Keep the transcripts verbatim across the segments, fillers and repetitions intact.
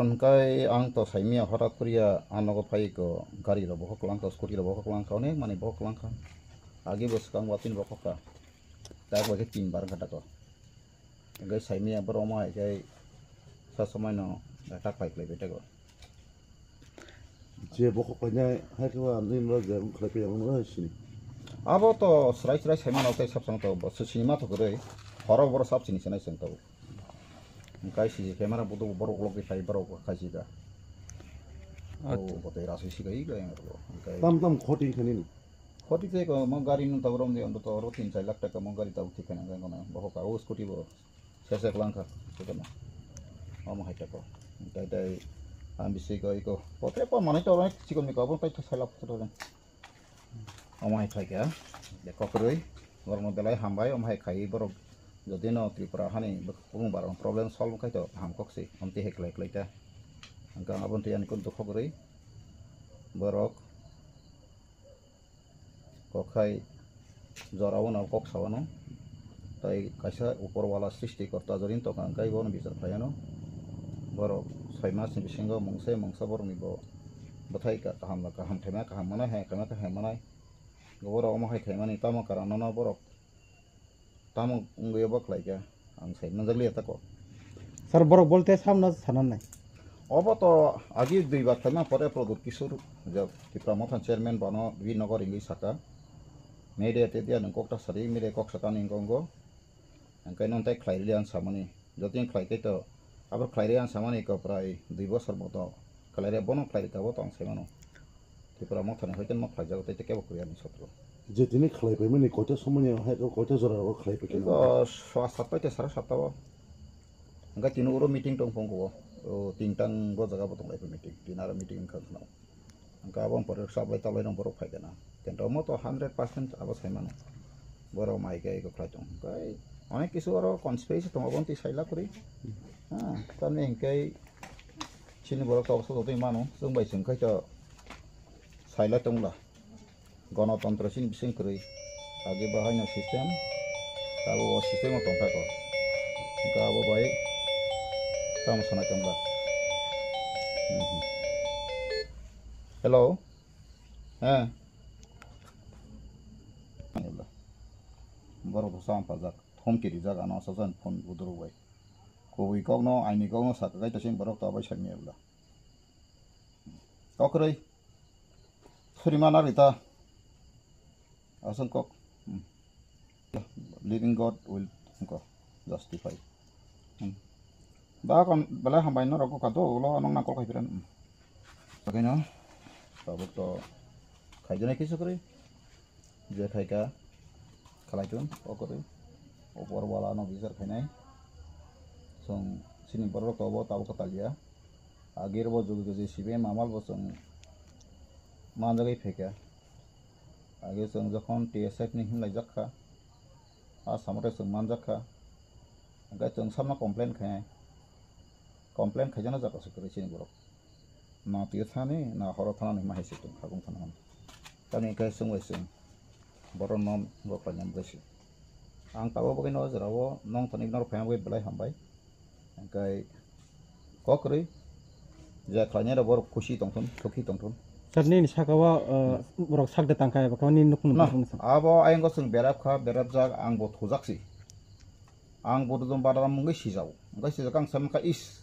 Hwnkhe ang to saimia, hora khuria ang nogo phai ko, gari rok bokhok lang kha, scooty rok bokhok lang kha, onek manwi bokhok lang kha. Agi bo swkang watwi ni bokhok kha. Tak bai khe tin bar wngkha tako. Hwnkhe saimia borok omo hai khe sa somai no attack pai khlai bai tako. Je bokhok khlainai hai khe ba nini no je wng khlai pai ya wng no hai sini. Abo to srai srai saimano tei sab song to bo sini ma thok rwi. Horo boro sab sini sinai song to. Hwnkhe C C camera budu borok ulo khe phai borok khaisika. Acha. O botei rasui sika i khe ang rw. Hwnkhe tam tam khoti khe nini. Khoti tei ko mo gari nung tawrom de ondo to oro tin char lakh taka mo gari tawk thik khe nang kono. Bohok ka o scooty bo sesek lang kha. Kono. Omo hai tako. Hwnkhe tei ang bisi ko iko. Pote pa manai to oro chikon ni ko bo tai thai lak to. Omo hai khlai kha, je kokrwi, borokno belai hambai, omo hai khai borok jodi no Tripura hani bwkhwrang barokni problem solve khai to ham kok se, amtwi hai khlai khlai ta. Hwnkhe ang aboni twi ani kok dukho kwrwi, borok kok hai jora o no kok sa o no, tai kaisa upor wala srishti korta jodi tongkha, hwnkhe bono bichar khai ano, borok soi mas ni bisingo mungsa mungsa borokni bo bwthai kaham kaham khaima kaham manai, hai khaima khe hai manai. Borok omo hai khaimani tamo karon no borok tamo wngwi obo khlai kha ang sai manjak liya tako. Sir, borok bolte samno sana nai. Obo to agi dui bar khlaima pore Pradyut Kishore je Tipra Motha chairman bono Vinogo ringwi saka. Media te dia nung kok ta sari, media kok saka ni gongo. Hwnkhe nung tai khlai rili ang samani. Jotoni khlai khe to, abo khlai rili ang samani ko prai dui bosor moto khlai rili, bono khlai rili tabuk to ang sai mano. Tripura Motha ni hoite no khlai jago, tei kebo kwrwi ani sotro. Je tini khlai paimani koita somoni hai ko koita jora ro khlai paikhe no? Iko swa sat pai te sara sat o. Hwnkhe tini oro meeting tong phungo o, o tintang bo jaga bo tong lai meeting, tini aro meeting wngkha khna. Hwnkhe aboni pore sablai tablai rok borok phai khe na. Kintu omo to hundred percent abo sai mano. Borok mai khe eko khlai tongo. Hwnkhe onek kisu oro conspiracy tongo, obo twi sai la kwrwi. Ha, tamni hwnkhe chini borok to obosok twi mano. Chwng bai chwng khai to sai la tongla. Gonotontro chini bising kwrwi. Agi bo haino system. Abo o system o tongkha ko. Hwnkhe abo bai tamo sana tongla. Mhm. Hello. He. Borok bo sam pajak, thomki rijak ano sajan phone buduruk bai. Kubui kokno, aini kokno saka kai ta sini borok to abai sani ebla. Kokroi. Suri mana rita. Asal kok. Hmm. Living God will ko justify. Hmm. Ba kon belai hambai no rok ka do ulo nong nang kol khai piran. Hmm. Bagino. Tabuk to khai jana kisu kri. Je khai ka khalai tun o kri. Opor wala no bichar khainai. Song sini borok to bo tabuk ka talia. Agir bo jugi jugi sibe mamal bo song manjagwi phaikha. Age chwng jokhon T S F ni himlai jak kha, a samate chwng manjak kha, hwnkhe chwng samno complain khainai, complain khaijana jaga se kwrwi chini borok, na twi thani na horo thana hinma hai se chwng khagwng thana hwn, tamni hwnkhe chwng bai chwng borok no bo khlaina bagwi se. Ang tabuk bagwi no o jora o nong thani norok phaina bagwi belai hambai. Hwnkhe kok kwrwi je khlainai rok borok khusi tongthun, sukhi tongthun, Sir, nini saka o, uh, borok sak de tangkha eba khe nini nukung No, nukung sa. Abo ayang chwng berap kha, berap jak, ang bo thujak si. Ang bo dum badam mungwi sijao. Mungwi sijak ang sama kha is.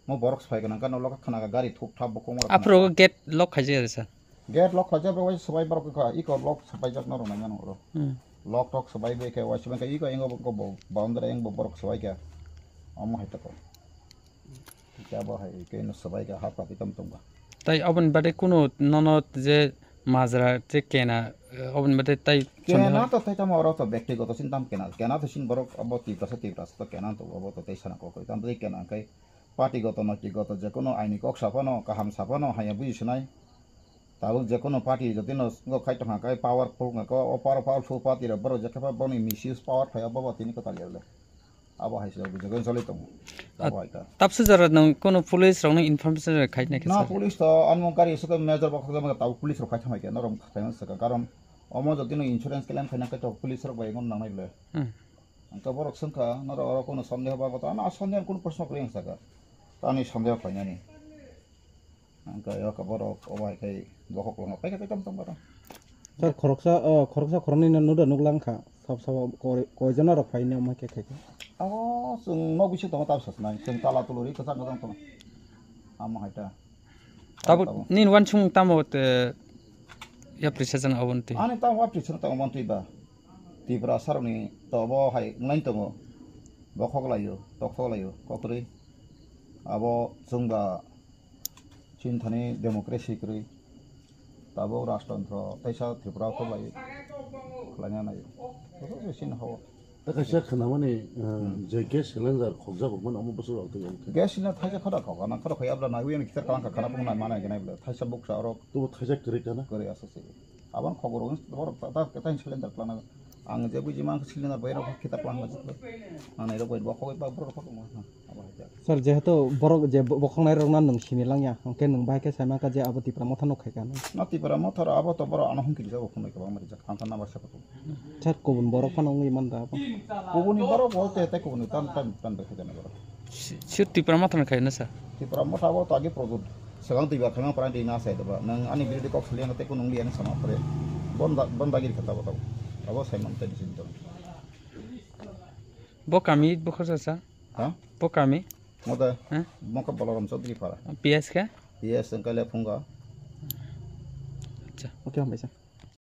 Mo borok sai kana kano lokha khana ka gari thup thap bo komor. Aphuru gate lock khaijak sir. Gate lock khaijak borok swbai borok kha, iko lock swbai jak norok nai mano oro. Hmm. Lock tok swbai bai khe wai swbai khe iko ingo bo boundary ang bo borok swbai kha. Omo hai tako. Kya bo hai ke no swbai kha hap kha tam tongo. Tai aboni bade kuno nono je majra je kena, eh, aboni bade tai Kena to tai tamo oro to bektigoto sin tam kena. Kena to sin borok abo Tiprasa Tiprasa to kena to abo to tai sana kokoi. Tam tai kena kai party goto no ti goto je kuno aini kok sapano kaham sapano haya buji sinai. Tabuk je kuno party jotino go khai tongkha kai powerful ko o power- powerful party rok borok je khe boni misuse power phai abo bo tini kwtal ya le. Abo hai se bujo gon choli tongo. Abo hai ka. Tapsa jora nang kono police rok nang information rok khai nai khe Na sir. Police to anmo gari suka major bokha ma tau police rok khai thamai khe norok khai saka karon omo jodi no insurance claim khai nang khe to police rok bai ngon nang nai le. Hmm. Ang to borok sung kha norok oro kono sondeho ba to ana sondeho kono proshno kwrwi ang saka. Tani sondeho khai nani. Ang kha yok borok obo hai khai bokhok lama pai kha tei tam tam ba. Sir, khoroksa, oh, khoroksa khoroknwi no nuda nuklang kha. Sab sabo koi, koi jona rok phai ne omo khe khai khe. Abo chwng nok bisingo tongo tab sasnai. Chwng tala tuluri kwchang kwchang tongo. Amo hai ta. Tabuk Tabuk. Nini wansung tamo te yapri sajana obonti. Ani tamo yapri sajana tamo obonti ba. Tipra saroni to bo hai ngai tongo. Bokhok layo, tokhok layo, kokrwi. Abo chwng ba Chini thani democracy kwrwi. Tabuk rajtantro teisa Tripura kholai, khlaina nai. Boso se chini hao. Ta kaisa khwnamani, uh, Hmm. je gas cylinder khokjak hwnmani omo bwswk rok twi omo khe. Gas cylinder thaisa khoda khok, ana khoda khoi abla naiwi ani kitar kalang ka khana pung nai mana gwnai bla. Thaisa buksa orok. Tubo thaisa kwrwi kana? Kwrwi aswk se. Abang khogoro borok ta, ta, ta cylinder khlana. Ang je buji man cylinder bai rok kita khlana. Ang nai rok bai bo khogoi ba borok khogoi ma. Abo hai ta. Sir, jehetu borok je bo-, bokhoknai rok na nwng sini langya, hwnkhe nwng bahai khe sai mankha je abo Tipra Motha no khai kha. No Tipra Motha ro abo to borok ano hwnkhe rijak bo phunui kwbangma rijak. Ang kha number seven. Sir, kubun borok phano wngwi man da abo. Kubuni borok bo te, te kubuni tan, tan, tan bai khai jana borok. Si-, sir Tipra Motha no khai na sir? Tipra Motha bo to agi product. Swkang twi ba khaimang pran twi na sai da ba. Nwng ani birodi kok suli ang te kunung li ani sama pore. Bon da, bon dagir kha tabo tabo. Abo sai man te bisin to. Bo kami bo khorsa sa? Ha? Bo kami? Moda. Ha? Moka Balaram Chaudhary para. P S khe? P S engkale phunga. Acha. Okay, hambai sa.